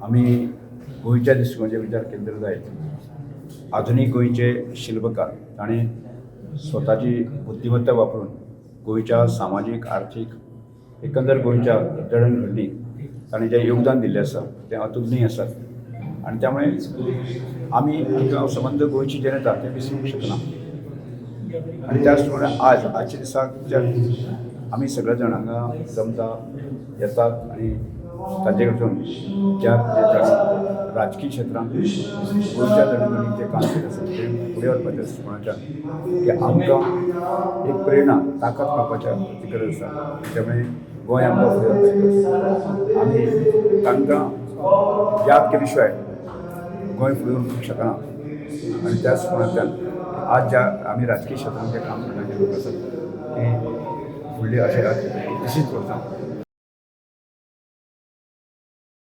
आमी गोंयच्या दृश्टिकोनाचेर विचार केले जायत, आधुनीक गोंयचे शिल्पकार ताणें स्वताची बुद्धिमत्ता वापरून गोंयच्या सामाजीक, आर्थीक, एकंदर गोंयच्या जडणघडणीक ताणें जें योगदान दिल्लें आसा तें अतुलनीय आसा. आनी त्यामुळे आमी किंवा संबंद गोंयची जनता तें विसरूंक शकना. आनी त्याच प्रमाणे आज आजच्या दिसाक ज्या आमी सगळे जाण हांगा जमता येतात आनी तांचे कडसून ज्या जे तांणी राजकीय क्षेत्रांत गोंयच्या जडणघडणीक जें काम केलें आसा तें फुडें व्हरपाच्या दृश्टिकोनाच्यान की आमकां एक प्रेरणा, ताकद मेळपाच्या ती गरज आसा. त्यामुळे गोंय आमकां फुडें व्हरपाची गरज आसा. आमी तांकां याद केले शिवाय गोंय फुडें व्हरूंक शकना. आनी त्याच कोणांतल्यान आज ज्या आमी राजकीय क्षेत्रांत जे काम करणारे लोक आसात ते फुडले अशे तशीच वर्सां